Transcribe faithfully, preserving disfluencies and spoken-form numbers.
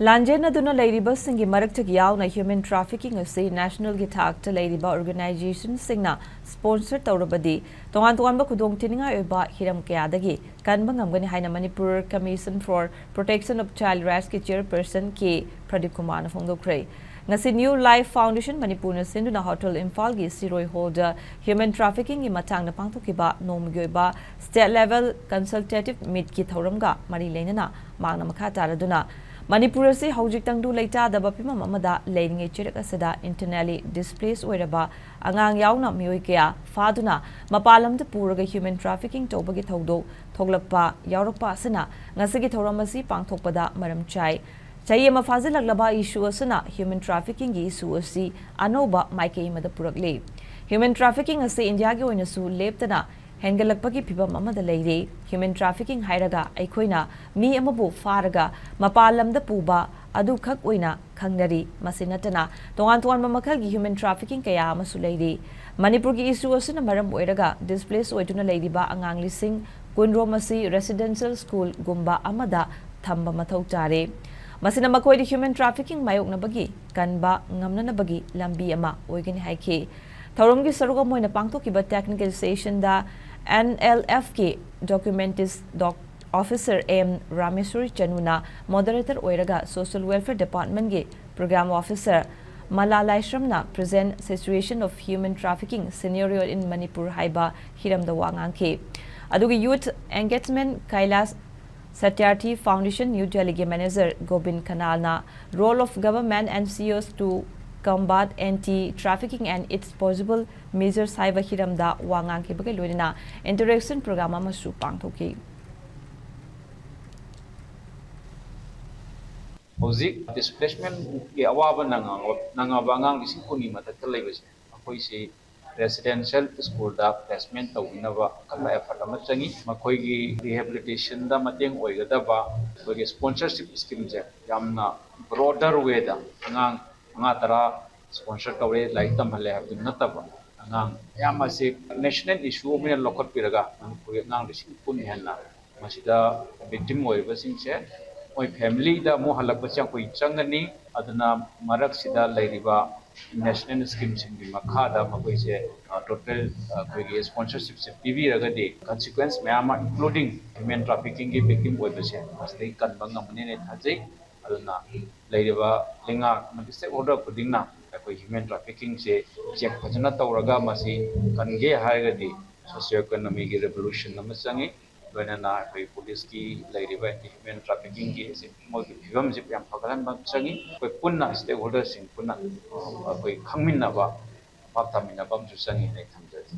ꯂꯥꯟꯖꯦꯟꯅꯗꯨꯅ ꯂꯩꯔꯤꯕꯁꯤꯡꯒꯤ ꯃꯔꯛꯇꯒꯤ ꯌꯥꯎꯅ human trafficking ꯑꯁꯤ national ꯒꯤ ꯊꯥꯛꯇ ꯂꯩꯔꯤꯕ organization ꯁꯤꯡꯅ sponsor ꯇꯧꯔꯕꯗꯤ ꯇꯣꯉꯥꯟ ꯇꯣꯉꯥꯟꯕ ꯈꯨꯗꯣꯡꯊꯤꯅꯤꯡꯉꯥꯏ ꯑꯣꯏꯕ ꯍꯤꯔꯝ ꯀꯌꯥꯗꯒꯤ ꯀꯟꯕ ꯉꯝꯒꯅꯤ ꯍꯥꯏꯅ Manipur Commission for Protection of Child Rights ꯀꯤ chairperson ꯀꯦ ꯄ꯭ꯔꯗꯤꯞ ꯀꯨꯃꯥꯔꯅ ꯐꯣꯡꯗꯣꯛꯈ꯭ꯔꯦ꯫ ꯉꯁꯤ New Life Foundation ꯃꯅꯤꯄꯨꯔꯅ ꯁꯤꯟꯗꯨꯅ ꯍꯣꯇꯦꯜ ꯏꯝꯐꯥꯜꯒꯤ ꯁꯤꯔꯣꯏ ꯍꯣꯜꯗ human trafficking ꯒꯤ ꯃꯇꯥꯡꯗ ꯄꯥꯡꯊꯣꯛꯈꯤꯕ ꯅꯣꯡꯃꯒꯤ ꯑꯣꯏꯕ state level consultative meet ꯀꯤ ꯊꯧꯔꯝꯒ ꯃꯔꯤ ꯂꯩꯅꯅ ꯃꯍꯥꯛꯅ ꯃꯈꯥ ꯇꯥꯔꯗꯨꯅ ꯃꯅꯤꯄꯨꯔ ꯑꯁꯤ ꯍꯧꯖꯤꯛ ꯇꯪꯗꯨ ꯂꯩꯇꯥꯗꯕ ꯐꯤꯕꯝ ꯑꯃꯗ ꯂꯩꯔꯤꯉꯩ ꯆꯩꯔꯛ ꯑꯁꯤꯗ internally displace ꯑꯣꯏꯔꯕ ꯑꯉꯥꯡ ꯌꯥꯎꯅ ꯃꯤꯑꯣꯏ ꯀꯌꯥ ꯐꯥꯗꯨꯅ ꯃꯄꯥꯟ ꯂꯝꯗ ꯄꯨꯔꯒ human trafficking ꯇꯧꯕꯒꯤ ꯊꯧꯗꯣꯛ ꯊꯣꯛꯂꯛꯄ ꯌꯥꯎꯔꯛꯄ ꯑꯁꯤꯅ ꯉꯁꯤꯒꯤ ꯊꯧꯔꯝ ꯑꯁꯤ ꯄꯥꯡꯊꯣꯛꯄꯗ ꯃꯔꯝ ꯆꯥꯏ꯫ ꯆꯍꯤ ꯑꯃ ꯐꯥꯖꯤꯜꯂꯛꯂꯕ issue ꯑꯁꯤꯅ human trafficking ꯒꯤ issue ꯑꯁꯤ ꯑꯅꯧꯕ ꯃꯥꯏꯀꯩ ꯑꯃꯗ ꯄꯨꯔꯛꯂꯤ꯫ Human trafficking ꯑꯁꯤ ꯏꯟꯗꯤꯌꯥꯒꯤ ꯑꯣꯏꯅꯁꯨ ꯂꯦꯞꯇꯅ ꯍꯦꯟꯒꯠꯂꯛꯄꯒꯤ ꯐꯤꯕꯝ ꯑꯃꯗ ꯂꯩꯔꯤ꯫ Human trafficking ꯍꯥꯏꯔꯒ ꯑꯩꯈꯣꯏꯅ ꯃꯤ ꯑꯃꯕꯨ ꯐꯥꯔꯒ ꯃꯄꯥꯟ ꯂꯝꯗ ꯄꯨꯕ ꯑꯗꯨꯈꯛ ꯑꯣꯏꯅ ꯈꯪꯅꯔꯤ꯫ ꯃꯁꯤ ꯅꯠꯇꯅ ꯇꯣꯉꯥꯟ ꯇꯣꯉꯥꯟꯕ ꯃꯈꯜꯒꯤ human trafficking ꯀꯌꯥ ꯑꯃꯁꯨ ꯂꯩꯔꯤ꯫ ꯃꯅꯤꯄꯨꯔꯒꯤ issue ꯑꯁꯤꯅ ꯃꯔꯝ ꯑꯣꯏꯔꯒ displace ꯑꯣꯏꯗꯨꯅ ꯂꯩꯔꯤꯕ ꯑꯉꯥꯡ ꯂꯤꯁꯤꯡ ꯀꯨꯟꯔꯣꯝ ꯑꯁꯤ residential school ꯒꯨꯝꯕ ꯑꯃꯗ ꯊꯝꯕ ꯃꯊꯧ ꯇꯥꯔꯦ꯫ ꯃꯁꯤꯅ ꯃꯈꯣꯏꯗ human trafficking ꯃꯥꯌꯣꯛꯅꯕꯒꯤ ꯀꯟꯕ ꯉꯝꯅꯅꯕꯒꯤ ꯂꯝꯕꯤ ꯑꯃ ꯑꯣꯏꯒꯅꯤ ꯍꯥꯏꯈꯤ꯫ ꯊꯧꯔꯝꯒꯤ ꯁꯔꯨꯛ ꯑꯃ ꯑꯣꯏꯅ ꯄꯥꯡꯊꯣꯛꯈꯤꯕ technical session ꯗ N L F ꯀꯤ documentist doc-, officer M ꯔꯥꯃꯦꯁ꯭ꯋꯔꯤ ꯆꯅꯨꯅ moderator ꯑꯣꯏꯔꯒ Social Welfare Department ꯀꯤ program officer ꯃꯂꯥ ꯂꯥꯏꯁ꯭ꯔꯝꯅ Present Situation of Human Trafficking Scenario in Manipur ꯍꯥꯏꯕ ꯍꯤꯔꯝꯗ ꯋꯥ ꯉꯥꯡꯈꯤ꯫ ꯑꯗꯨꯒ Youth Engagement Kailash Satyarthi Foundation New Delhi ꯒꯤ manager Gobin ꯈꯅꯥꯜꯅ Role of Government and C E Os to Combat Anti Trafficking and Its Possible Measures ꯍꯥꯏꯕ ꯍꯤꯔꯝꯗ ꯋꯥ ꯉꯥꯡꯈꯤꯕꯒ ꯂꯣꯏꯅꯅ interaction program ꯑꯃꯁꯨ ꯄꯥꯡꯊꯣꯛꯈꯤ꯫ ꯍꯧꯖꯤꯛ displacement ꯀꯤ ꯑꯋꯥꯕ ꯅꯪꯉꯕ, ꯅꯪꯉꯕ ꯑꯉꯥꯡ ꯂꯤꯁꯤꯡ ꯀꯨꯟꯒꯤ ꯃꯊꯛꯇ ꯂꯩꯕꯁꯦ, ꯃꯈꯣꯏꯁꯤ residential school ꯗ placement ꯇꯧꯕꯤꯅꯕ ꯑꯀꯟꯕ effort ꯑꯃ ꯆꯪꯉꯤ꯫ ꯃꯈꯣꯏꯒꯤ rehabilitation ꯗ ꯃꯇꯦꯡ ꯑꯣꯏꯒꯗꯕ ꯑꯩꯈꯣꯏꯒꯤ sponsorship scheme ꯁꯦ ꯌꯥꯝꯅ broader way ꯗ, ꯑꯉꯥꯡ ꯃꯉꯥ ꯇꯔꯥ sponsor ꯇꯧꯔꯦ, ꯂꯥꯏꯔꯤꯛ ꯇꯝꯍꯜꯂꯦ ꯍꯥꯏꯕꯗꯨ ꯅꯠꯇꯕ, ꯑꯉꯥꯡ ꯃꯌꯥꯝ ꯑꯁꯤ national issue ꯑꯃ ꯑꯣꯏꯅ ꯂꯧꯈꯠꯄꯤꯔꯒ ꯃꯅꯤꯄꯨꯔꯒꯤ ꯑꯉꯥꯡ ꯂꯤꯁꯤꯡ ꯀꯨꯟ ꯍꯦꯟꯅ ꯃꯁꯤꯗ victim ꯑꯣꯏꯔꯤꯕꯁꯤꯡꯁꯦ ꯃꯣꯏ ꯐꯦꯃꯤꯂꯤꯗ ꯑꯃꯨꯛ ꯍꯜꯂꯛꯄꯁꯦ ꯑꯩꯈꯣꯏ ꯆꯪꯒꯅꯤ꯫ ꯑꯗꯨꯅ ꯃꯔꯛꯁꯤꯗ ꯂꯩꯔꯤꯕ ꯅꯦꯁꯅꯦꯜ ꯁ꯭ꯀꯤꯝꯁꯤꯡꯒꯤ ꯃꯈꯥꯗ ꯃꯈꯣꯏꯁꯦ ꯇꯣꯇꯦꯜ ꯑꯩꯈꯣꯏꯒꯤ ꯁ꯭ꯄꯣꯟꯁꯔꯁꯤꯞꯁꯦ ꯄꯤꯕꯤꯔꯒꯗꯤ ꯀꯟꯁꯤꯀ꯭ꯋꯦꯟꯁ ꯃꯌꯥꯝ ꯑꯃ, ꯏꯟꯀ꯭ꯂꯨꯗꯤꯡ ꯍ꯭ꯌꯨꯃꯦꯟ ꯇ꯭ꯔꯥꯐꯤꯀꯤꯡꯒꯤ ꯚꯤꯛꯇꯤꯝ ꯑꯣꯏꯕꯁꯦ, ꯃꯁꯤꯗꯒꯤ ꯀꯟꯕ ꯉꯝꯒꯅꯤꯅ ꯊꯥꯖꯩ꯫ ꯑꯗꯨꯅ ꯂꯩꯔꯤꯕ ꯂꯩꯉꯥꯛ ꯑꯃꯗꯤ ꯁ꯭ꯇꯦꯛ ꯍꯣꯜꯗꯔ ꯈꯨꯗꯤꯡꯅ ꯑꯩꯈꯣꯏ ꯍ꯭ꯌꯨꯃꯦꯟ ꯇ꯭ꯔꯥꯐꯤꯀꯤꯡꯁꯦ ꯆꯦꯛ ꯐꯖꯅ ꯇꯧꯔꯒ ꯃꯁꯤ ꯀꯟꯒꯦ ꯍꯥꯏꯔꯒꯗꯤ ꯁꯣꯁꯤꯑꯣ ꯏꯀꯣꯅꯣꯃꯤꯒꯤ ꯔꯤꯚꯣꯂꯨꯁꯟ ꯑꯃ ꯆꯪꯉꯤ꯫ ꯂꯣꯏꯅꯅ ꯑꯩꯈꯣꯏ ꯄꯨꯂꯤꯁꯀꯤ ꯂꯩꯔꯤꯕ ꯑꯦꯟꯇꯤ ꯍ꯭ꯌꯨꯃꯦꯟ ꯇ꯭ꯔꯥꯐꯤꯀꯤꯡꯒꯤ ꯃꯣꯏꯒꯤ ꯐꯤꯕꯝꯁꯤ ꯌꯥꯝ ꯐꯒꯠꯍꯟꯕ ꯑꯃ ꯆꯪꯉꯤ꯫ ꯑꯩꯈꯣꯏ ꯄꯨꯟꯅ ꯁ꯭ꯇꯦꯛ ꯍꯣꯜꯗꯔꯁꯤꯡ ꯄꯨꯟꯅ ꯑꯩꯈꯣꯏ ꯈꯪꯃꯤꯟꯅꯕ, ꯚꯥꯞ ꯇꯥꯃꯤꯟꯅꯕ ꯑꯃꯁꯨ ꯆꯪꯉꯤ ꯍꯥꯏꯅ ꯊꯝꯖꯒꯦ꯫